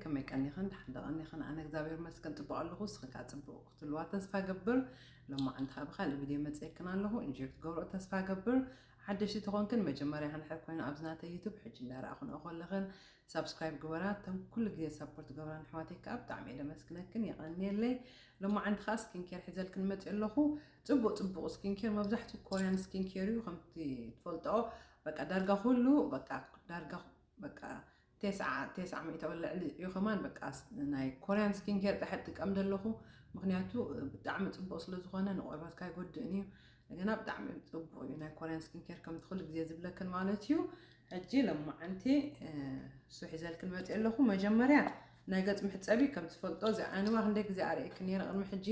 ከመይ ቀኒኽን? ደሓን ዶ ቀኒኽን? ኣነ እግዚኣብሔር ይመስገን ጽቡቕ ኣለኹ። ንስኽን ከኣ ጽቡቕ ክትህልዋ ተስፋ እገብር። ሎማዓንቲ ከኣ ብኻልእ ቪድዮ መጺኤክን ኣለኹ። ኢንጆይ ክትገብርኦ ተስፋ እገብር። ሓደሽቲ ተኾንክን መጀመርያ ክንድሕር ኮይኑ ኣብዚ ናተይ ዩቱብ ሕጂ እንዳረኣኹንኦ ከለኽን ሳብስክራይብ ግበራ። እተን ኩሉ ግዜ ሳፖርት ገብራን ኣሕዋተይ ከኣ ብጣዕሚ እየ ደመስግነክን፣ የቐንየለይ። ሎማዓንቲ ከኣ ስኪን ኬር ሒዘልክን መጺአ ኣለኹ። ጽቡቕ ጽቡቕ ስኪን ኬር፣ መብዛሕትኡ ኮርያን ስኪን ኬር እዩ። ከምቲ ትፈልጥኦ በቃ ዳርጋ ኩሉ በቃ ዳርጋ በቃ ተስዓ ተስዓ ሚእቲ ኣብ ልዕሊ እዩ ከማን በቃ ስ-፣ ናይ ኮርያን ስኪን ኬር ጥራሕ እጥቀም ዘለኹ። ምኽንያቱ ብጣዕሚ ጽቡቕ ስለ ዝኾነ ንቆርበትካ ኣይጎድእን እዩ። እንደገና ብጣዕሚ ጽቡቕ እዩ ናይ ኮርያን ስኪን ኬር ከምቲ ኩሉ ግዜ ዝብለክን ማለት እዩ። ሕጂ ሎማዓንቲ፣ እ፣ እሱ ሒዘልክን መጺአ ኣለኹ። መጀመርያ ናይ ገጽ መሕጸቢ ከም ትፈልጦ እዚ ኣንዋ ክንደይ ግዜ ኣርእየክን ነይረ ቅድሚ ሕጂ፣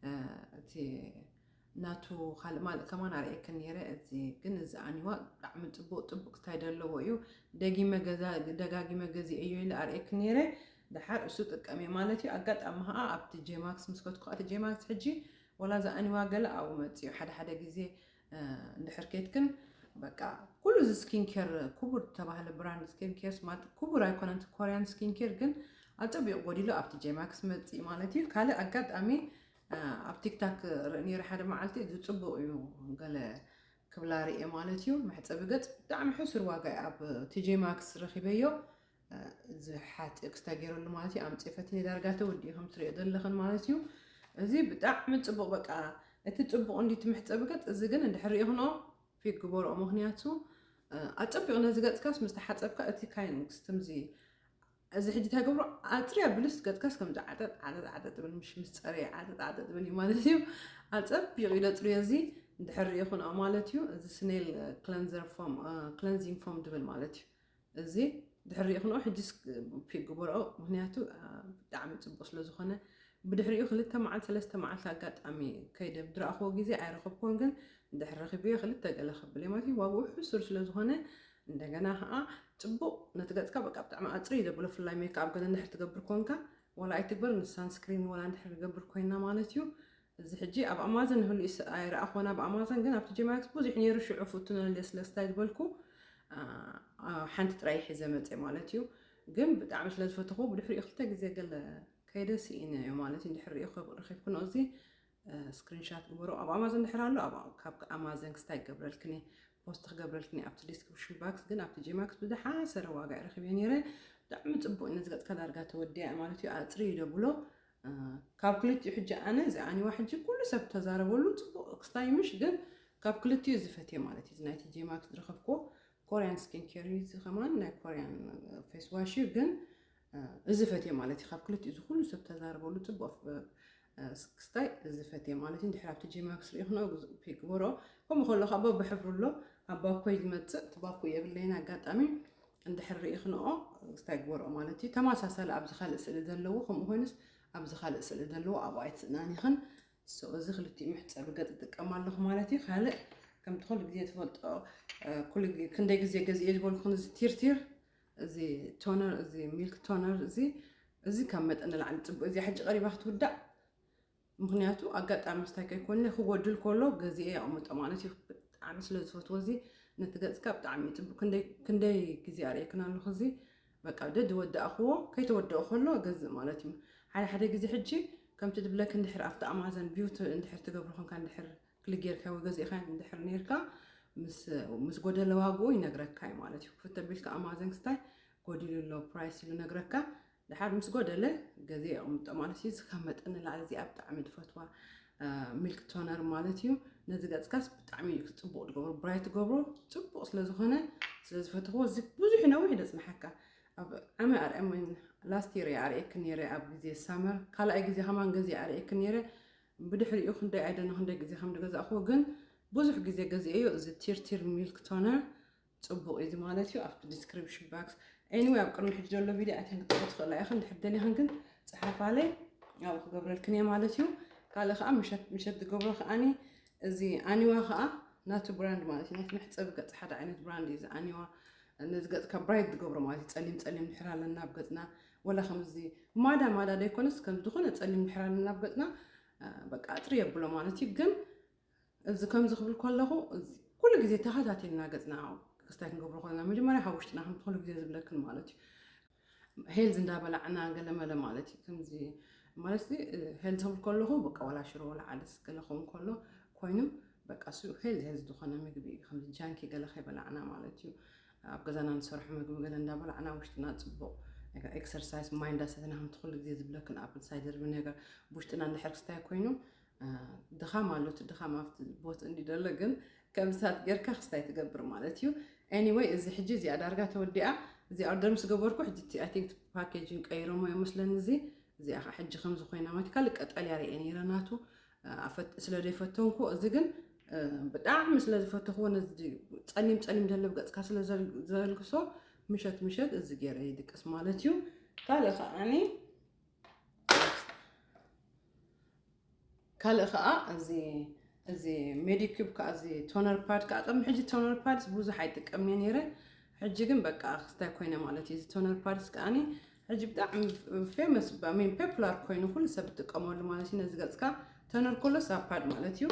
እ፣ እቲ ናቱ ካልእ ማልእ ከማን ኣርእየክን ነይረ። እዚ ግን እዚ ኣንዋ ብጣዕሚ ጽቡቕ፣ ጽቡቕ ስታይ ዘለዎ እዩ። ደጊመ ገዛ-፣ ደጋጊመ ገዚኤዮ ኢለ ኣርእየክን ነይረ። ደሓር እሱ ጥቀምየ ማለት እዩ። ኣጋጣሚ ኸኣ ኣብቲ ጄማክስ ምስ ከድኩ፣ እቲ ጄማክስ ሕጂ ወላ እዚ ኣንዋ ገለ ኣብኡ መጽዩ። ሓደ ሓደ ግዜ፣ እ፣ እንድሕር ኬድክን በቃ ኩሉ እዚ ስኪን ኬር ክቡር ዝተባህለ ብራንድ ስኪን ኬርስ ማለት ክቡር ኣይኮነን። እቲ ኮርያን ስኪን ኬር ግን ኣጸቢቑ ጎዲሉ ኣብቲ ጄማክስ መጽኢ ማለት እዩ። ካልእ ኣጋጣሚ፣ እ፣ ኣብ ቲክታክ ርኢ ነይረ ሓደ መዓልቲ፣ እዚ ጽቡቕ እዩ ገለ ክብላ ርእየ ማለት እዩ። መሕጸቢ ገጽ ብጣዕሚ ሕሱር ዋጋ እዩ ኣብ ቲ ጄ ማክስ ረኺበዮ። እ፣ እዚ ሓጺ ክስታይ ገይረሉ ማለት እዩ። ኣምጺኤ ፈቲነ ዳርጋ ተወዲኡ ከም ትርእዮ ዘለኽን ማለት እዩ። እዚ ብጣዕሚ ጽቡቕ በቃ እቲ ጽቡቕ እንዲ እቲ መሕጸቢ ገጽ፣ እዚ ግን እንድሕር ርኢኽንኦ ፊክ ግበርኦ። ምኽንያቱ፣ እ፣ ኣጸቢቑ ነዚ ገጽካስ ምስ ተሓጸብካ እቲ ካይን ክስትምዚ እዚ ሕጂ እንታይ ገብሮ ኣጽሪ ኣብልስ ገጽካስ ከምዚ ዓጠጥ ዓጠጥ ዓጠጥ ብል፣ ምሽ ምስ ጸረየ ዓጠጥ ዓጠጥ ብል እዩ ማለት እዩ። ኣጸቢቑ ኢለ ጽርዮ እዚ እንድሕር ርኢኹንኦ ማለት እዩ። እዚ ስኔል ክለንዘር ፎም፣ እ፣ ክለንዚንግ ፎም ድብል ማለት እዩ። እዚ ድሕር ርኢኹንኦ ሕጂ ስ-፣ ፒክ ግበርኦ፣ ምኽንያቱ፣ እ፣ ብጣዕሚ ጽቡቕ ስለ ዝኾነ። ብድሕሪኡ ክልተ መዓልቲ ሰለስተ መዓልቲ ኣጋጣሚ ከይደ ብድረኣኽዎ ግዜ ኣይረኸብኩዎን፣ ግን እንድሕር ረኺብዮ ክልተ ገለ ከብል እየ ማለት እዩ። ዋግኡ ሕሱር ስለ ዝኾነ እንደገና ኸዓ ጽቡቕ ነቲ ገጽካ በቃ ብጣዕሚ ኣጽሪ እዩ ዘብሎ። ፍላይ ሜክኣፕ ገለ እንድሕር ትገብር ኮንካ፣ ዋላ ኣይትግበር፣ ንሳንስክሪን ዋላ እንድሕር ንገብር ኮይና ማለት እዩ። እዚ ሕጂ ኣብ ኣማዘን ንህሉ ይስ-፣ ኣይረኣኽዎን ኣብ ኣማዘን፣ ግን ኣብቲ ጄማክስ ብዙሕ ነይሩ፣ ሽዑ ፍቱነለይ ስለ ስታይ ዝበልኩ፣ አ፣ አ፣ ሓንቲ ጥራይ ሒዘ መጽየ ማለት እዩ። ግን ብጣዕሚ ስለ ዝፈተኹዎ ብድሕሪኡ ክልተ ግዜ ገለ ከይደ ስኢነዮ ማለት እዩ። እንድሕር ርኢኹ ረኺብክንኦ እዚ፣ እ፣ ስክሪንሻት ግበሮ። ኣብ ኣማዘን ድሕር ኣሎ፣ ኣብ፣ ካብ ኣማዘን ክስታይ ክገብረልክን እየ፣ ፖስት ክገብረልክን እየ ኣብቲ ዲስክሪፕሽን ባክስ። ግን ኣብቲ ጄማክስ ብዝሓሰረ ዋጋ እየ ረኺበ ነይረ። ብጣዕሚ ጽቡቕ እዩ። ነዚ ገጽካ ዳርጋ ተወዲኣ ማለት እዩ። ኣጽሪ እዩ ደብሎ። እ፣ ካብ ክልቲኡ ሕጂ ኣነ እዚ ኣኒዋ ሕጂ ኩሉ ሰብ ተዛረበሉ፣ ጽቡቕ ክስታይ ምሽ፣ ግን ካብ ክልቲኡ ዝፈትየ ማለት እዩ። እዚ ናይቲ ጄማክስ ዝረኸብኩዎ ኮርያን ስኪን ኬር እዩ። እዚ ከማን ናይ ኮርያን ፌስ ዋሽ እዩ፣ ግን፣ እ፣ እዚ ፈትየ ማለት እዩ። ካብ ክልቲኡ እዚ ኩሉ ሰብ ተዛረበሉ ጽቡቕ፣ እ፣ እ፣ ክስታይ እዚ ፈትየ ማለት እዩ። እንድሕር ኣብቲ ጄማክስ ርኢኽንኦ ግዝ-፣ ፒክ ግበሮ። ከምኡ ከሎ ካብ በብሕብሩ ኣሎ፣ ኣብ ባኮይ ዝመጽእ፣ እቲ ባኮይ የብለይን ኣጋጣሚ። እንድሕር ርኢኽንኦ ክስታይ ግበርኦ ማለት እዩ። ተመሳሳሊ ኣብዚ ካልእ ስእሊ ዘለዎ፣ ከምኡ ኮይኑስ ኣብዚ ካልእ ስእሊ ዘለዎ ኣብኡ ኣይትስእናን ኢኽን። ሶ፣ እዚ ክልቲኡ መሕጸቢ ገጽ እጥቀም ኣለኹ ማለት እዩ። ካልእ ከምቲ ኩሉ ግዜ ትፈልጦ፣ እ፣ ኩሉ ግዜ፣ ክንደይ ግዜ ገዚኤ ዝበልኩን እዚ ቲርቲር፣ እዚ ቶነር፣ እዚ ሚልክ ቶነር፣ እዚ፣ እዚ ካብ መጠን ንላዕሊ ጽቡቕ። እዚ ሕጂ ቀሪባ ክትውዳእ፣ ምኽንያቱ ኣጋጣሚ ስታይ ከይኮነ ክጎድል ከሎ ገዚኤ የቐምጦ ማለት እዩ። ብጣዕሚ ስለ ዝፈትዎ እዚ ነቲ ገጽካ ብጣዕሚ እዩ ጽቡቕ። ክንደይ፣ ክንደይ ግዜ ኣርእየክን ኣለኹ እዚ በቃ ደድ ወዳእኽዎ፣ ከይተወደኦ ከሎ ገዝእ ማለት እዩ። ሓደ ሓደ ግዜ ሕጂ ከምቲ ድብለክ እንድሕር ኣብቲ ኣማዘን ቪው ት-፣ እንድሕር ትገብሮ ኮንካ፣ እንድሕር ክሊክ ጌርካ ወይ ገዚእካ እንድሕር ኔርካ፣ ምስ፣ ምስ ጎደለ ዋግኡ ይነግረካ እዩ ማለት እዩ። ክፍት ኣቢልካ ኣማዘን ክስታይ ጎዲሉ ኣሎ ፕራይስ ኢሉ ነግረካ። ድሓር ምስ ጎደለ ገዚኤ የቕምጦ ማለት እዩ። እዚ ካብ መጠን ንላዕሊ እዚኣ ብጣዕሚ ዝፈትዋ፣ እ፣ ሚልክ ቶነር ማለት እዩ። ነዚ ገጽካስ ብጣዕሚ እዩ ጽቡቕ ዝገብሮ፣ ብራይት ዝገብሮ ጽቡቕ ስለ ዝኾነ፣ ስለ ዝፈትኽዎ፣ እዚ ብዙሕ ነዊሕ ደጽንሓካ። ኣብ ዓመ ኣርኣየ ላስት የር እየ ኣርእየክን ነይረ፣ ኣብ ግዜ ሳመር። ካልኣይ ግዜ ከማን ገዚኤ ኣርእየክን ነይረ። ብድሕሪኡ ክንደይ፣ ኣይ ዶንት ኖ ክንደይ ግዜ ከም ዝገዛእኽዎ፣ ግን ብዙሕ ግዜ ገዚኤዮ። እዚ ቲርቲር ሚልክ ቶነር ጽቡቕ እዩ ማለት እዩ። ኣብቲ ዲስክሪፕሽን ባክስ፣ ኤኒዌይ፣ ኣብ ቅድሚ ሕጂ ዘሎ ቪድዮ ኣቲኽን ክትሪኦ ትኽእላ ኢኽን። እንድሕር ደሊኽን ግን ጽሓፋለይ፣ ኣብኡ ክገብረልክን እየ ማለት እዩ። ካልእ ከኣ ምሸት፣ ምሸት ዝገብሮ ከኣኒ እዚ ኣኒዋ ከኣ ናቱ ብራንድ ማለት እዩ። ናቱ መሕጸቢ ገጽ ሓደ ዓይነት ብራንድ እዩ እዚ ኣኒዋ። ነዚ ገጽካ ብራይት ዝገብሮ ማለት እዩ። ጸሊም ጸሊም ድሕር ኣለና ኣብ ገጽና፣ ወላ ከምዚ ማዳ ማዳ ደይኮነስ ከም ዝኾነ ጸሊም ድሕር ኣለና ኣብ ገጽና፣ እ፣ በቃ ኣጽሪ የብሎ ማለት እዩ። ግን እዚ ከምዚ ክብል ከለኹ፣ እዚ ኩሉ ግዜ ተኸታቲልና ገጽና ክስታይ ክንገብሮ ከለና፣ መጀመርያ ካብ ውሽጥና ከም ኩሉ ግዜ ዝብለክን ማለት እዩ። ሄልዝ እንዳበላዕና ገለመለ ማለት እዩ። ከምዚ ማለት እዚ ሄልዝ ክብል ከለኹ በቃ ዋላ ሽሮ ዋላ ዓደስ ገለ ክኸውን ከሎ ኮይኑ በቃ እሱ ሄልዝ ሄልዝ ዝኾነ ምግቢ እዩ። ከምዚ ጃንኪ ገለ ከይበላዕና ማለት እዩ። ኣብ ገዛና ንሰርሖ ምግቢ ገለ እንዳበላዕና ውሽጥና ፅቡቕ ኤክሰርሳይዝ ማይ እንዳሰተና ከምቲ ኩሉ ግዜ ዝብለክን ኣፕል ሳይደር ቪነገር ውሽጥና እንድሕር ክስታይ ኮይኑ ድኻም ኣሎ። እቲ ድኻም ኣብቲ ቦት እንዲ ደሎ ግን ከም ሳት ጌርካ ክስታይ ትገብር ማለት እዩ። Anyway እዚ ሕጂ እዚኣ ዳርጋ ተወዲኣ። እዚ ኦርደር ምስ ገበርኩ ሕጂ እቲ I think ፓኬጅን ቀይሮሞ ይመስለኒ። እዚ እዚኣ ከዓ ሕጂ ከምዚ ኮይና ማለት ካልእ ቀጠልያ ርእየ ነይረ ናቱ ስለ ዘይፈተንኩ እዚ ግን ብጣዕሚ ስለ ዝፈተኽዎ ነዚ ጸሊም ጸሊም ደለብ ገጽካ ስለ ዘልግሶ ምሸት ምሸት እዚ ገይረ ይድቅስ ማለት እዩ። ካልእ ከዓኒ ካልእ ከዓ እዚ እዚ ሜዲኪብ ከዓ እዚ ቶነር ፓድ ከዓ ቅድሚ ሕጂ ቶነር ፓድስ ብዙሕ ኣይጥቀምን እየ ነይረ። ሕጂ ግን በቃ ክስታይ ኮይነ ማለት እዩ። እዚ ቶነር ፓድስ ከዓኒ ሕጂ ብጣዕሚ ፌመስ ሚን ፖፑላር ኮይኑ ኩሉ ሰብ ዝጥቀመሉ ማለት እዩ። ነዚ ገፅካ ቶነር ኮሎ ሳብ ፓድ ማለት እዩ።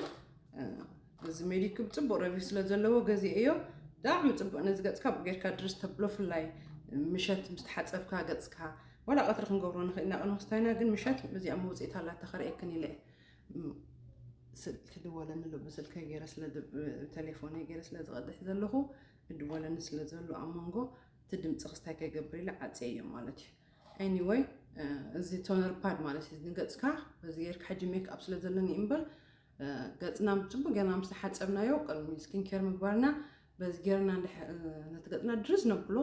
እዚ ሜዲኪብ ፅቡቅ ረቪው ስለ ዘለዎ ገዚኤዮ። ብጣዕሚ ፅቡቅ ነዚ ገፅካ ጌርካ ድርስ ተብሎ ፍላይ ምሸት ምስ ተሓፀብካ ገፅካ ዋላ ቀትሪ ክንገብሮ ንኽእል ኢና ቅድሚ ክስታይና ግን ምሸት እዚኣ መውፅኢት ኣላታ ከርእየክን ኢለ ስልኪ ድወለኒ ኣሎ። ብስልከይ ገይረ ስለ ቴሌፎነይ ገይረ ስለ ዝቐድሕ ዘለኹ እድወለኒ ስለ ዘሎ ኣብ መንጎ እቲ ድምፂ ክስታይ ከይገብር ኢለ ዓፅየዮ ማለት እዩ። Anyway እዚ ቶነር ፓድ ማለት እዩ ንገፅካ በዚ ጌርካ ሕጂ ሜክ ኣፕ ስለ ዘለኒ እምበር ገፅና ብፅቡቅ ጌርና ምስ ሓፀብናዮ ቅድሚ ስኪን ኬር ምግባርና በዚ ጌርና ነቲ ገፅና ድርስ ነብሎ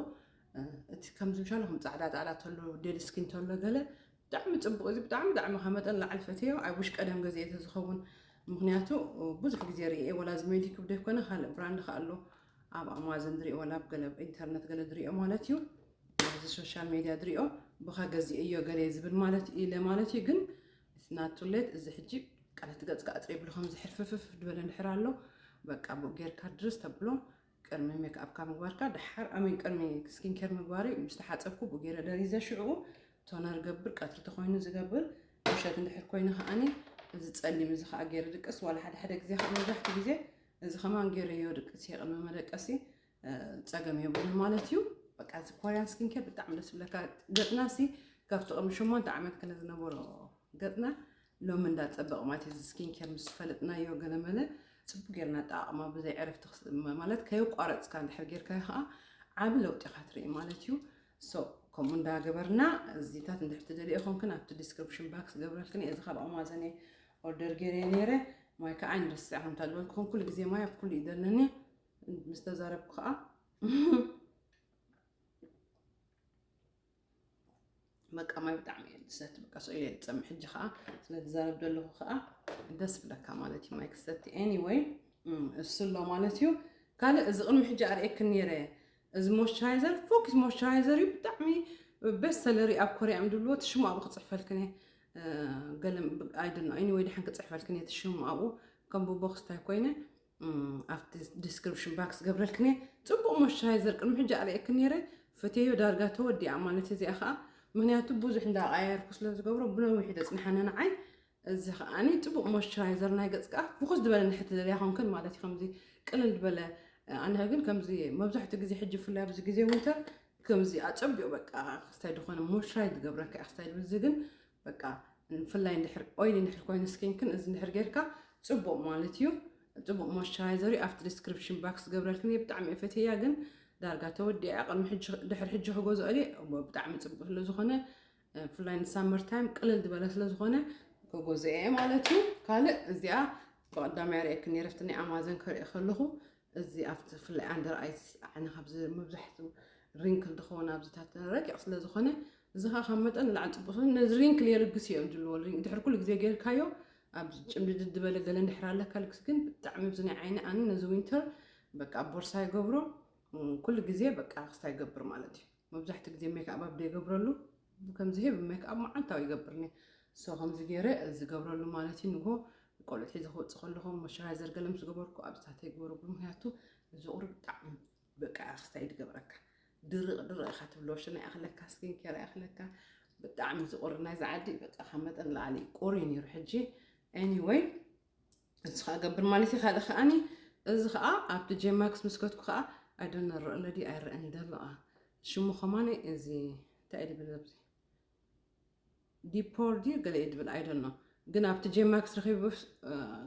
እቲ ከምዚ ምሻሉ ከም ፃዕዳ ፃዕዳ ተሎ ዴድ ስኪን ተሎ ገለ ብጣዕሚ ፅቡቅ እዚ ብጣዕሚ ብጣዕሚ ካብ መጠን ላዕሊ ፈትዮ። I wish ቀደም ገዚኤ ተዝኸውን ምክንያቱ ብዙሕ ግዜ ርእየ ወላ እዚ ሜዲኪብ ዘይኮነ ካልእ ብራንድ ከ ኣሎ ኣብ ኣማዘን ዝሪኦ ወላ ኣብ ገለ ኢንተርነት ገለ ዝሪኦ ማለት እዩ ኣብዚ ሶሻል ሜድያ ዝሪኦ ብኻ ገዚኤዮ ገለ ዝብል ማለት ኢለ ማለት እዩ። ግን ናቱሌት እዚ ሕጂ ቃለት ገጽ ጋር ጥሬ ብሎ ከም ዝሕርፍፍፍ ዝበለ እንድሕር ኣሎ በቃ ብኡ ጌርካ ድርስ ተብሎ ቅድሚ ሜክኣፕካ ምግባርካ ድሓር ኣሚን ቅድሚ ስኪን ኬር ምግባሪ ምስ ተሓፀብኩ ብኡ ገይረ ደሪዘ ሽዕኡ ቶነር ገብር ቀትሪ ተኮይኑ ዝገብር ምሸት እንድሕር ኮይኑ ከዓኒ እዚ ፀሊም እዚ ከዓ ገይረ ድቅስ ዋላ ሓደ ሓደ ግዜ ከዓ መብዛሕትኡ ግዜ እዚ ከማን ገይረዮ ድቅስ እየ ቅድሚ መደቀሲ ፀገም የብሉን ማለት እዩ። በቃ እዚ ኮሪያን ስኪን ኬር ብጣዕሚ ደስ ዝብለካ ገፅና ሲ ካብቲ ቅድሚ ሸሞንተ ዓመት ከለ ዝነበሮ ገፅና ሎሚ እንዳፀበቕ ማለት እዩ። እዚ ስኪን ኬር ምስ ፈለጥናዮ ገለመለ ፅቡቅ ጌርና ኣጠቃቅማ ብዘይ ዕረፍቲ ማለት ከየቋረፅካ እንድሕር ጌርካዮ ከዓ ዓቢ ለውጢ ኢካ ትርኢ ማለት እዩ። ሶ ከምኡ እንዳገበርና እዚታት እንድሕር ትደልዮ ኮንክን ኣብቲ ዲስክሪፕሽን ባክስ ገብረልክን እዚ ካብ ኣማዘን ኦርደር ገይረ ነይረ። ማይ ከዓ ኣይንረስዕ ከምታ ዝበልኩ ኩሉ ግዜ ማይ ኣብ ኩሉ እዩ ዘለኒ። ምስ ተዛረብኩ ከዓ በቃ ማይ ብጣዕሚ እየ ዝሰቲ በቃ ሰው ኢለ ዝፀምእ ሕጂ ከዓ ስለ ዝዛረብ ዘለኹ ከዓ ደስ ብለካ ማለት እዩ ማይ ክሰቲ anyway እሱ ኣሎ ማለት እዩ። ካልእ እዚ ቅድሚ ሕጂ ኣርእየክን ነይረ እዚ ሞይስቸራይዘር ፎኪስ ሞይስቸራይዘር እዩ ብጣዕሚ ቤስት ሰለሪ ኣብ ኮሪያ እዮም ዝብልዎ እቲ ሽሙ ኣብኡ ክፅሕፈልክን እየ ገለ ኣይደኖ anyway ድሓን ክፅሕፈልክን እየ እቲ ሽሙ ኣብኡ ከም ብቦክስ እንታይ ኮይነ ኣብቲ ዲስክሪፕሽን ባክስ ገብረልክን እየ ፅቡቅ ሞይስቸራይዘር ቅድሚ ሕጂ ኣርእየክን ነይረ ፈትየዮ ዳርጋ ተወዲኣ ማለት እዚኣ ከዓ ምክንያቱ ብዙሕ እንዳቀያየርኩ ስለ ዝገብሮ ብነዊሕ ደፅንሓነ ንዓይ እዚ ከዓኒ ፅቡቅ ሞይስቸራይዘር ናይ ገፅ ከዓ ፍኩስ ዝበለ ንሕቲ ደልያ ኮንክን ማለት እዩ ከምዚ ቅልል ዝበለ ኣነ ግን ከምዚ መብዛሕትኡ ግዜ ሕጂ ብፍላይ ኣብዚ ግዜ ዊንተር ከምዚ ኣፀቢቑ በቃ ክስታይ ዝኾነ ሞይስቸራይዝ ዝገብረካ እዩ ክስታይ ድብል እዚ ግን በቃ ብፍላይ እንድሕር ኦይሊ እንድሕር ኮይኑ ስኪንክን እዚ እንድሕር ጌርካ ፅቡቅ ማለት እዩ ፅቡቅ ሞይስቸራይዘር እዩ ኣብቲ ዲስክሪፕሽን ባክስ ገብረልክን እየ ብጣዕሚ እየ ፈትያ ግን ዳርጋ ተወዲኣ ቅድሚ ድሕር ሕጂ ክገዝኦ እየ ብጣዕሚ ፅቡቅ ስለዝኮነ ብፍላይ ንሳመር ታይም ቅልል ዝበለ ስለዝኮነ ክገዝኦ እየ ማለት እዩ ካልእ እዚኣ ብቀዳማይ ርእየክን ነይረ ኣብቲ ናይ ኣማዘን ክርኢ ከለኹ እዚ ኣብቲ ብፍላይ ኣንደር ኣይስ ዓነ ካብ መብዛሕትኡ ሪንክል ዝኸውን ኣብዚታት ረቂቕ ስለ ዝኾነ እዚ ከዓ ካብ መጠን ንላዕሊ ፅቡቅ ስለ ነዚ ሪንክል የልግስ እዮም ዝብልዎ ድሕሪ ኩሉ ግዜ ጌርካዮ ኣብ ጭምድድድ ዝበለ ገለ እንድሕር ኣለካ ልግስ ግን ብጣዕሚ ኣብዚ ናይ ዓይኒ ኣነ ነዚ ዊንተር በቃ ኣብ ቦርሳ ይገብሮ ኩሉ ግዜ በቃ ክስታ ይገብር ማለት እዩ መብዛሕትኡ ግዜ ሜክኣፕ ኣብ ዘይገብረሉ ከምዚ ህብ ሜክኣፕ መዓልታዊ ይገብርኒ ሶ ከምዚ ገይረ ዝገብረሉ ማለት እዩ ንጎ ቆልዑት ሒዘ ክወፅእ ከለኹ ሞይስቸራይዘር ገለ ምስ ገበርኩ ኣብዚታት ኣይግበረሉ ምክንያቱ እዚ ቁሪ ብጣዕሚ በቃ ክስታይ ዝገብረካ ድርቕ ድርቕ ኢኻ ትብሎ ሽና ይኣኽለካ ስኪን ኬር ይኣኽለካ ብጣዕሚ ዝቁሪ ናይዚ ዓዲ በቃ ካብ መጠን ላዕሊ ቁሪ ነይሩ ሕጂ anyway እዚ ከዓ ገብር ማለት እዩ ካልእ ከዓኒ እዚ ከዓ ኣብቲ ጄማክስ ምስ ከትኩ ከዓ ኣይደነርእ ለዲ ኣይረአን ይደሎ ሽሙ ከማኒ እዚ እንታይ እዩ ዝብል ኣብዚ? ዲፖር ድዩ ገለ እዩ ዝብል፣ I don't know። ግን ኣብቲ ጄማክስ ረኺቡ፣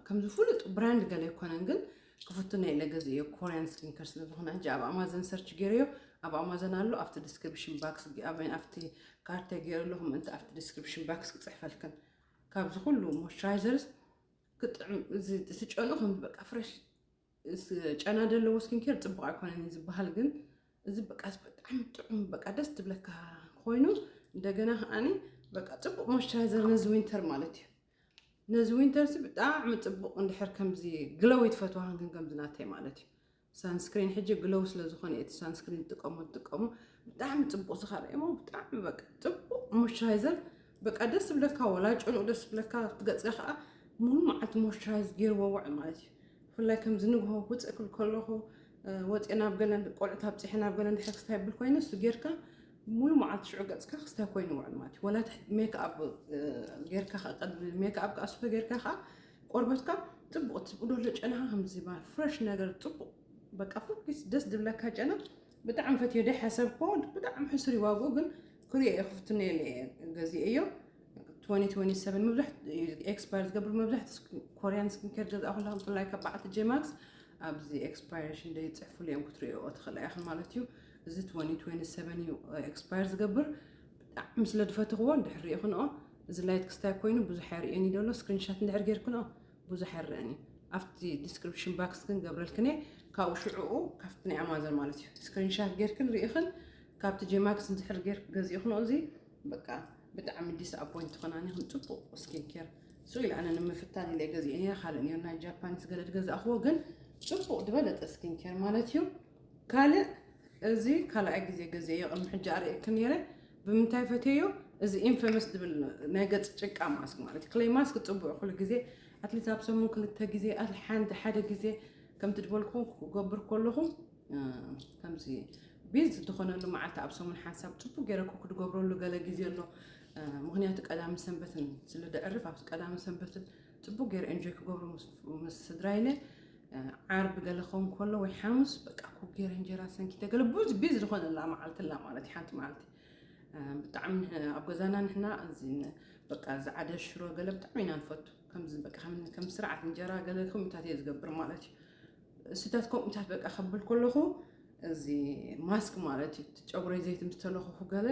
ከምዚ ፍሉጥ ብራንድ ገለ ኣይኮነን፣ ግን ክፍትኖ ኢለ ገዚኤዮ፣ ኮርያን ስኪን ከር ስለ ዝኾነ። ሕጂ ኣብ ኣማዞን ሰርች ገይረዮ፣ ኣብ ኣማዞን ኣሎ፣ ኣብቲ ዲስክሪፕሽን ባክስ፣ ኣብቲ ካርታ ገይረ ኣለኹ፣ ምእንቲ ኣብቲ ዲስክሪፕሽን ባክስ ክፅሕፈልክን። ካብዚ ኩሉ ሞይስቸራይዘርስ ክጥዕም፣ እዚ እቲ ጨንኡ ከም በቃ ፍረሽ ጨና ዘለዎ ስኪን ኬር ፅቡቅ ኣይኮነን እዩ ዝበሃል፣ ግን እዚ በቃ ብጣዕሚ ጥዑም፣ በቃ ደስ ትብለካ ኮይኑ፣ እንደገና ከዓኒ በቃ ፅቡቅ ሞይስቸራይዘር ነዚ ዊንተር ማለት እዩ። ነዚ ዊንተር ሲ ብጣዕሚ ፅቡቅ፣ እንድሕር ከምዚ ግሎው ይትፈትዋ ግን ከምዚ ናተይ ማለት እዩ። ሳንስክሪን ሕጂ ግሎው ስለ ዝኾነ እቲ ሳንስክሪን ትጥቀሙ ትጥቀሙ ብጣዕሚ ፅቡቅ ዝኻርእሞ ብጣዕሚ በቃ ፅቡቅ ሞይስቸራይዘር፣ በቃ ደስ ዝብለካ፣ ወላ ጨንኡ ደስ ዝብለካ፣ ትገፅካ ከዓ ሙሉ መዓልቲ ሞይስቸራይዝ ገይርዎ ውዕል ማለት እዩ። ብፍላይ ከምዚ ንግሆ ውፅእ ክብል ከለኹ፣ ወፂአ ናብ ገለ፣ ቆልዑት ኣብፂሐ ናብ ገለ እንድሕር ክስታይ ብል ኮይኑ፣ እሱ ጌርካ ሙሉ መዓልቲ ሽዑ ገፅካ ክስታይ ኮይኑ ውዕል ማለት እዩ። ወላ ሜክኣፕ ጌርካ፣ ቅድሚ ሜክኣፕ ከዓ ስቶ ጌርካ ከዓ ቆርበትካ ፅቡቅ፣ እቲ ብዶሎ ጨናኻ ከምዚ ማለት ፍረሽ ነገር ፅቡቅ፣ በቃ ፉኪስ ደስ ዝብለካ ጨና። ብጣዕሚ ፈትዮ ደ ሓሰብኮ፣ ብጣዕሚ ሕሱር ዋግኡ፣ ግን ክሪኦ እየ፣ ክፍትኖ ኢለ እየ ገዚኤዮ። ትወንቲ ትወንቲ ሰቨን መብዛሕትኡ ኤክስፓየር ዝገብር፣ መብዛሕትኡ ኮርያን ስኪን ኬር ገዛ ኩላ ብፍላይ ካብ በዓልቲ ጄማክስ ኣብዚ ኤክስፓይሬሽን ደይ ፅሕፉሉ እዮም፣ ክትሪኦ ትኽእላ ኢኽን ማለት እዩ። እዚ ትወንቲ ትወንቲ ሰቨን እዩ ኤክስፓየር ዝገብር። ብጣዕሚ ስለ ዝፈትኽዎ እንድሕር ሪኢኽንኦ፣ እዚ ላይት ክስታይ ኮይኑ ብዙሕ ኣይርእየን እዩ ዘሎ። ስክሪንሻት እንድሕር ጌርክንኦ ብዙሕ ኣይረኣን እዩ። ኣብቲ ዲስክሪፕሽን ባክስ ግን ገብረልክን እየ፣ ካብኡ ሽዕኡ ካብቲ ናይ ኣማዞን ማለት እዩ። ስክሪንሻት ጌርክን ሪኢኽን ካብቲ ጄማክስ እንድሕር ጌር ገዚእኽንኦ፣ እዚ በቃ ብጣዕሚ ዲስኣፖይንት ትኾናኒ። ከም ፅቡቅ ስኪን ኬር ስኡ ኢለ ኣነ ንምፍታን ኢለ ገዚኤ ነይረ። ካልእ ነይሩ ናይ ጃፓኒስ ገለ ዝገዛእኽዎ፣ ግን ፅቡቅ ዝበለጠ ስኪን ኬር ማለት እዩ። ካልእ እዚ ካልኣይ ግዜ ገዚኤዮ፣ ቅድሚ ሕጂ ኣርእየክን ነይረ። ብምንታይ ፈትየዮ? እዚ ኢንፈመስ ዝብል ናይ ገፅ ጭቃ ማስክ ማለት እዩ። ክለይ ማስክ ፅቡቅ ኩሉ ግዜ፣ ኣትሊስት ኣብ ሰሙን ክልተ ግዜ፣ ኣት ሓንቲ ሓደ ግዜ ከምቲ ዝበልኩ ክገብር ከለኹ፣ እ፣ ከምዚ ቢዚ ዝኾነሉ መዓልቲ ኣብ ሰሙን ሓንሳብ ፅቡቅ ገይረ እኮ ክድገብረሉ ገለ ግዜ ኣሎ። እ፣ ምኽንያቱ ቀዳምን ሰንበትን ስለ ደዕርፍ፣ ኣብቲ ቀዳምን ሰንበትን ፅቡቅ ገይረ ኤንጆይ ክገብሮ ምስ፣ ምስ ስድራይነ፣ እ፣ ዓርቢ ገለ ክኸውን ከሎ ወይ ሓሙስ በቃ ኩክ ገይረ እንጀራ ሰንኪተ ገለ ብዙ ቢዚ ዝኾነላ መዓልቲ ኣላ ማለት እዩ። ሓንቲ መዓልቲ፣ እ፣ ብጣዕሚ ንሕ-፣ ኣብ ገዛና ንሕና እዚ ን-፣ በቃ ዝዓደ ሽሮ ገለ ብጣዕሚ ኢና ንፈቱ። ከምዚ በቃ ከም፣ ከም ስርዓት እንጀራ ገለ ከምኡታት እየ ዝገብር ማለት እዩ። እሱታት ከምኡታት በቃ ከብል ከለኹ፣ እዚ ማስክ ማለት እዩ፣ እቲ ጨጉረይ ዘይቲ ምስ ተለኹኹ ገለ፣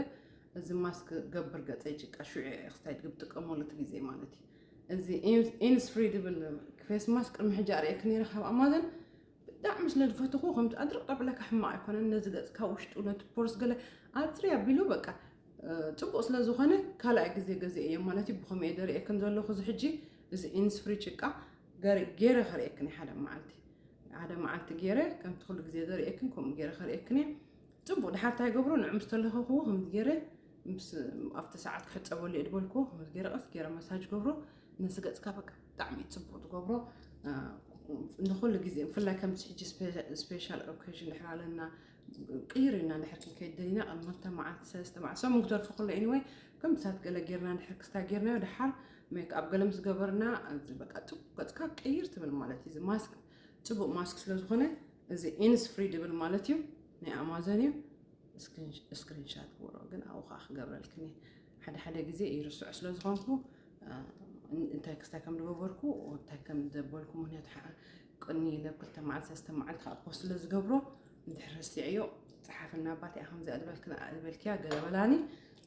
እዚ ማስክ ገብር ገፀይ ጭቃ ሽዑ እየ ክስታይ ዝጥቀመሉ እቲ ግዜ ማለት እዩ። እዚ ኢንስ-፣ ኢንስፍሪ ዝብል ፌስ ማስክ ቅድሚ ሕጂ ኣርእየኪ ነይረ ካብ ኣማዘን፣ ብጣዕሚ ስለ ዝፈትኹ፣ ከምቲ ኣድርቕ ጠብለካ ሕማቕ ኣይኮነን። ነዚ ገፅካ ውሽጡ ነቲ ፖርስ ገለ ኣፅሪ ኣቢሉ በቃ፣ እ፣ ፅቡቅ ስለ ዝኾነ ካልኣይ ግዜ ገዚኤ እየ ማለት እዩ። ብኸመይ እየ ደርእየክን ዘለኹ እዚ ሕጂ፣ እዚ ኢንስፍሪ ጭቃ ገረ-፣ ገይረ ከርእየክን እየ ሓደ መዓልቲ። ሓደ መዓልቲ ገይረ ከምቲ ኩሉ ግዜ ዘርእየክን ከምኡ ገይረ ከርእየክን እየ። ፅቡቅ ድሓር እንታይ ገብሮ፣ ንዑ ምስ ተለኸኽዎ ከምዚ ገይረ ምስ፣ ኣብቲ ሰዓት ክሕፀበሉ እየ ዝበልክዎ ከምዚ ገይረ ቀስ ገይረ መሳጅ ገብሮ። ነዚ ገፅካ በቃ ብጣዕሚ እዩ ፅቡቅ ትገብሮ። እ፣ ንኩሉ ግዜ ብፍላይ ከምዚ ሕጂ ስፔ-፣ ስፔሻል ኦኬዥን ድሕር ኣለና ቅይር ኢልና ድሕር ክንከይድ ደሊና ቅድሚ ክልተ መዓልቲ ሰለስተ መዓልቲ ሰሙን ክተርፎ ከሎ ኤኒወይ ከምሳት ገለ ጌርና ድሕር ክስታ ጌርናዮ ድሓር ሜክ ኣፕ ገለ ምስ ገበርና እዚ በቃ ፅቡቅ ገፅካ ቅይር ትብል ማለት እዩ። እዚ ማስክ ፅቡቅ ማስክ ስለ ዝኾነ እዚ ኢንስፍሪ ድብል ማለት እዩ፣ ናይ ኣማዞን እዩ። ስክሪን-፣ ስክሪንሻት ግበሮ ግን ኣብኡ ከዓ ክገብረልክን እየ። ሓደ ሓደ ግዜ ይርስዖ ስለ ዝኾንኩ፣ እ፣ እንታይ ክስታይ ከም ዝገበርኩ፣ እንታይ ከም ዘበልኩ፣ ምክንያቱ ሓ-፣ ቅኒ ኢለ ክልተ መዓልቲ ሰለስተ መዓልቲ ከዓ ፖስት ስለ ዝገብሮ፣ እንድሕር ረሲዐዮ፣ ፀሓፍና ኣባትያ ከምዚኣ ዝበልክና ዝበልክያ ገለ በላኒ።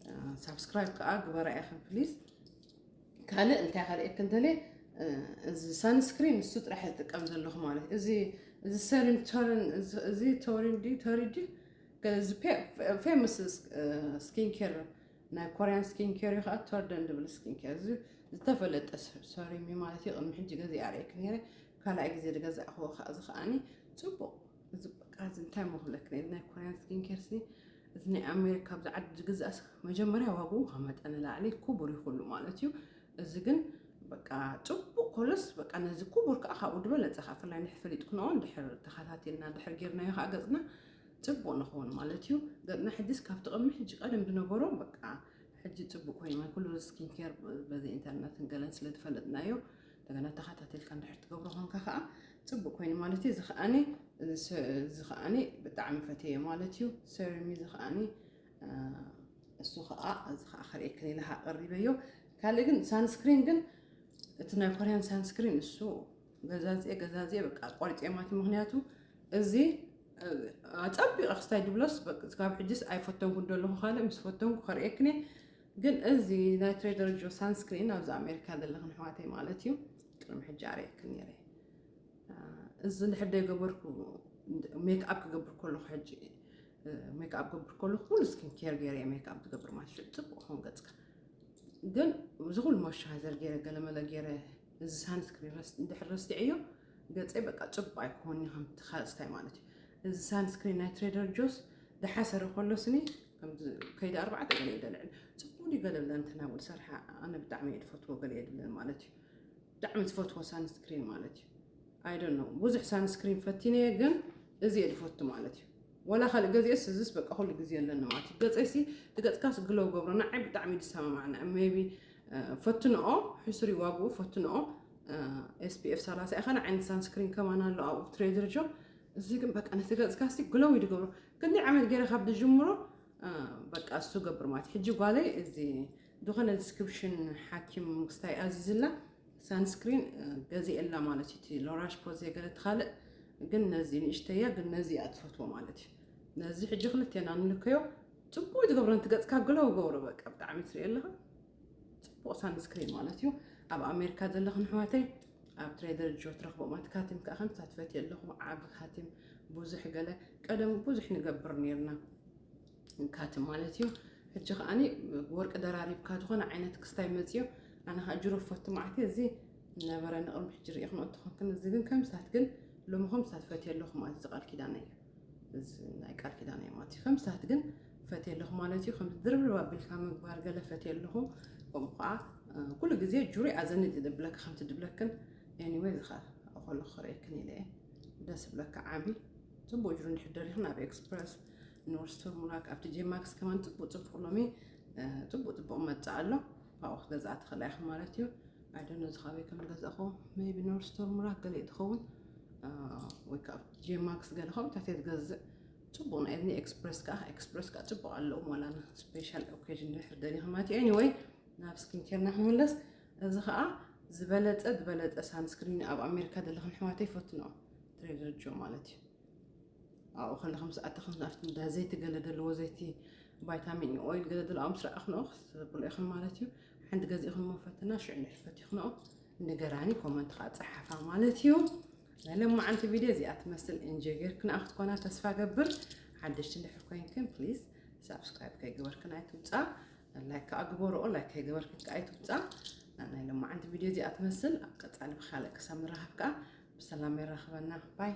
እ፣ ሳብስክራይብ ከዓ ግበራ ኢኽን ፕሊዝ። ካልእ እንታይ ከርእየክን ደልየ፣ እ፣ እዚ ሳንስክሪን ንሱ ጥራሕ ዝጥቀም ዘለኹ ማለት እዩ። እዚ፣ እዚ ሰሪም ቶርን፣ እዚ፣ እዚ ቶሪን ድዩ፣ ቶሪ ድዩ? ገለ እዚ ፔ-፣ ፌ-፣ ፌመስ ስ-፣ እ፣ ስኪን ኬር፣ ናይ ኮርያን ስኪን ኬር እዩ ከዓ ቶርደን ዝብል ስኪን ኬር። እዚ ዝተፈለጠ ስ-፣ ሰሪም እዩ ማለት እዩ። ቅድሚ ሕጂ ገዚኣ ርእየክ ነይረ። ካልኣይ ግዜ ዝገዛእክዎ ከዓ እዚ ከዓኒ ፅቡቅ። እዚ በቃ እዚ እንታይ እሞ ክብለክ ነይረ፣ ናይ ኮርያን ስኪን ኬር ሲ፣ እዚ ናይ ኣሜሪካ ኣብዚ ዓዲ ዝግዛእስ መጀመርያ ዋግኡ ካብ መጠን ንላዕሊ ክቡር እዩ ኩሉ ማለት እዩ። እዚ ግን በቃ ፅቡቅ ኮለስ በቃ ነዚ ክቡር ከዓ ካብኡ ዝበለፀ ከዓ ፍላይ ንሕ ፈሊጥክንኦ እንድሕር ተኸታቲልና እንድሕር ጌርናዮ ከዓ ገፅና ፅቡቅ ንኸውን ማለት እዩ። ገፅና ሕጂስ ካብቲ ቅድሚ ሕጂ ቀደም ዝነበሮ በቃ ሕጂ ፅቡቅ ኮይኑ ማለት ኩሉ ስኪን ኬር በዚ ኢንተርነትን ገለን ስለ ዝፈለጥናዮ እንደገና ተኸታተልካ እንድሕር ትገብሮ ኮንካ ከዓ ፅቡቅ ኮይኑ ማለት እዩ። እዚ ከዓኒ፣ እዚ ከዓኒ ብጣዕሚ ፈትየ ማለት እዩ። ሰሪሚ እዚ ከዓኒ፣ እ፣ እሱ ከዓ እዚ ከዓ ከርእየክን ኢለ ኣቐሪበዮ። ካልእ ግን ሳንስክሪን ግን እቲ ናይ ኮርያን ሳንስክሪን እሱ ገዛዝኤ ገዛዝኤ በቃ ቆሪፀ ማለት፣ ምክንያቱ እዚ ኣፀቢቐ ክስታይ ድብሎስ ካብ ሕጅስ ኣይፈተንኩ እንደለኹ፣ ካልእ ምስ ፈተንኩ ከርእየክን እየ። ግን እዚ ናይ ትሬደር ጆ ሳንስክሪን ኣብዚ ኣሜሪካ ዘለኽን ኣሕዋተይ ማለት እዩ፣ ቅድሚ ሕጂ ኣርእየክን ነይረ። እዚ እንድሕር ዘይገበርኩ፣ ሜክ ኣፕ ክገብር ከለኹ፣ ሕጂ ሜክ ኣፕ ክገብር ከለኹ ኩሉ ስኪን ኬር ገይረ እየ ሜክ ኣፕ ዝገብር ማለት እዩ። ፅቡቅ ኸውን ገፅካ። ግን እዚ ኩሉ ሞይስቸራይዘር ገይረ፣ ገለመለ ገይረ፣ እዚ ሳንስክሪን እንድሕር ረስቲዐዮ ገፀይ በቃ ፅቡቅ ኣይኮን ከምቲ ካልስታይ ማለት እዩ። እዚ ሳንስክሪን ናይ ትሬደር ጆስ ዝሓሰረ ከሎ ስኒ ከይዲ ኣርባዕተ ገለ ይደልዕል። ፅቡቅ ድዩ ገለ ብለን ተናብል ሰርሓ፣ ኣነ ብጣዕሚ እየ ዝፈትዎ ገለ የድብለን ማለት እዩ። ብጣዕሚ ዝፈትዎ ሳንስክሪን ማለት እዩ። ኣይ ዶንት ኖ፣ ብዙሕ ሳንስክሪን ፈቲነ እየ፣ ግን እዚ እየ ዝፈቱ ማለት እዩ። ወላ ካልእ ገዚኤስ እዚስ በቃ ኩሉ ግዜ ኣለኒ ማለት እዩ። ገፀይሲ እቲ ገፅካስ ግሎው ገብሮ፣ ንዓይ ብጣዕሚ ዝሰማማዕ፣ ንዓ ሜቢ ፈትንኦ፣ ሕሱር እዩ ዋግኡ፣ ፈትንኦ። ኤስፒኤፍ ሰላሳ ኢኻ ዓይነት ሳንስክሪን ከማን ኣሎ ኣብኡ ትሬደር ጆ። እዚ ግን በቃ ነቲ ገፅካሲ ግሎው እዩ ዝገብሮ። ክንደይ ዓመት ገይረ ካብ ዝጅምሮ በቃ እሱ ገብር ማለት እዩ። ሕጂ ጓለይ እዚ ዝኾነ ዲስክሪፕሽን ሓኪም ክስታይ ኣዚዝላ ሳንስክሪን ገዚኤላ ማለት እዩ። እቲ ሎራሽ ፖዜ ገለ ትኻልእ ግን ነዚ ንእሽተያ ግን ነዚ እያ ትፈትዎ ማለት እዩ። ነዚ ሕጂ ክልቴና ንልከዮ ጽቡቅ ትገብረን ትገጽካ ግለው ገብሮ በቃ ብጣዕሚ ትርኢ ኣለኻ። ጽቡቅ ሳንስክሪን ማለት እዩ። ኣብ ኣሜሪካ ዘለኽን ኣሕዋተይ ኣብ ትሬደር ጆ ትረኽቦ ማለት ካቲም ከኣ ከም ሳትፈት ኣለኹ ዓቢ ካቲም ብዙሕ ገለ ቀደም ብዙሕ ንገብር ነርና። ካቲ ማለት እዩ። ሕጂ ከኣኒ ወርቂ ደራሪብካ ዝኾነ ዓይነት ክስታይ መፅዮ። ኣነ ከዓ ጅሮ ፈቱ ማለት እዩ። እዚ ነበረ ንቕድሚ ሕጂ ርኢ ክንኦ ተኾንክን እዚ ግን ከምሳት ግን ሎሚ ከምሳት ፈትየ ኣለኹ ማለት እዚ ቃል ኪዳን እዩ። እዚ ናይ ቃል ኪዳን እዩ ማለት እዩ። ከምሳት ግን ፈትየ ኣለኹ ማለት እዩ። ከም ድርብርብ ኣቢልካ ምግባር ገለ ፈትየ ኣለኹ። ከምኡ ከዓ ኩሉ ግዜ ጁሪ ኣዘኒ ድብለካ ከምቲ ድብለክን ኤኒወይ ዝኻ ከለኹ ክርእየክን ኢለ እየ። ደስ ብለካ ዓቢ ጽቡቅ ጅሩ እንድሕር ደሪኽን ኣብ ኤክስፕረስ ኖርስቶር ሙላክ ኣብቲ ጄማክስ ከማን ጽቡቅ ጽቡቅ ሎሚ ጽቡቅ ጽቡቅ መጽእ ኣሎ። ብኡ ክገዝኣ ትኽእላ ኢኽን ማለት እዩ። ኣይደኖ እዚ ካበይ ከም ዝገዛእኹ ሜቢ ኖርስቶር ሙላክ ገለ እዩ ትኸውን ወይ ከዓ ጄማክስ ገለ ከምኡታት እየ ትገዝእ። ጽቡቅ ናይ እዝኒ ኤክስፕረስ ከዓ ኤክስፕረስ ከዓ ጽቡቅ ኣለዎም ዋላ ስፔሻል ኦኬዥን እንድሕር ደሊኽን ማለት እዩ። ኤኒወይ ናብ ስኪን ኬርና ክንምለስ። እዚ ከዓ ዝበለጸ ዝበለጸ ሳንስክሪን ኣብ ኣሜሪካ ዘለኽን ኣሕዋተይ ፈትንኦ ትሬደር ጆ ማለት እዩ። ኣብኡ ከለኹም ዝኣተኹም ኣብቲ እንዳ ዘይቲ ገለ ዘለዎ ዘይቲ ቫይታሚን ኦይል ገለ ዘለዎ ምስ ረኣኽንኦ ክትብሉ ኢኽን ማለት እዩ። ሓንቲ ገዚእኽን እሞ ፈትና ሽዑ እንድሕር ፈቲኽንኦ ንገራኒ ኮመንት ከዓ ፀሓፋ ማለት እዩ። ናይ ለማዓንቲ ቪድዮ እዚኣ ትመስል እንጆ ጌርክንኣ ክትኮና ተስፋ ገብር። ሓደሽቲ እንድሕር ኮይንክን ፕሊዝ ሳብስክራይብ ከይገበርክን ኣይትውፃ። ላይክ ከዓ ግበርኦ ላይክ ከይገበርክን ከዓ ኣይትውፃ። ናይ ለማዓንቲ ቪድዮ እዚኣ ትመስል ኣብ ቀፃሊ ብካልእ ክሳብ ንራኸብ ከዓ ብሰላም የራኽበና ባይ።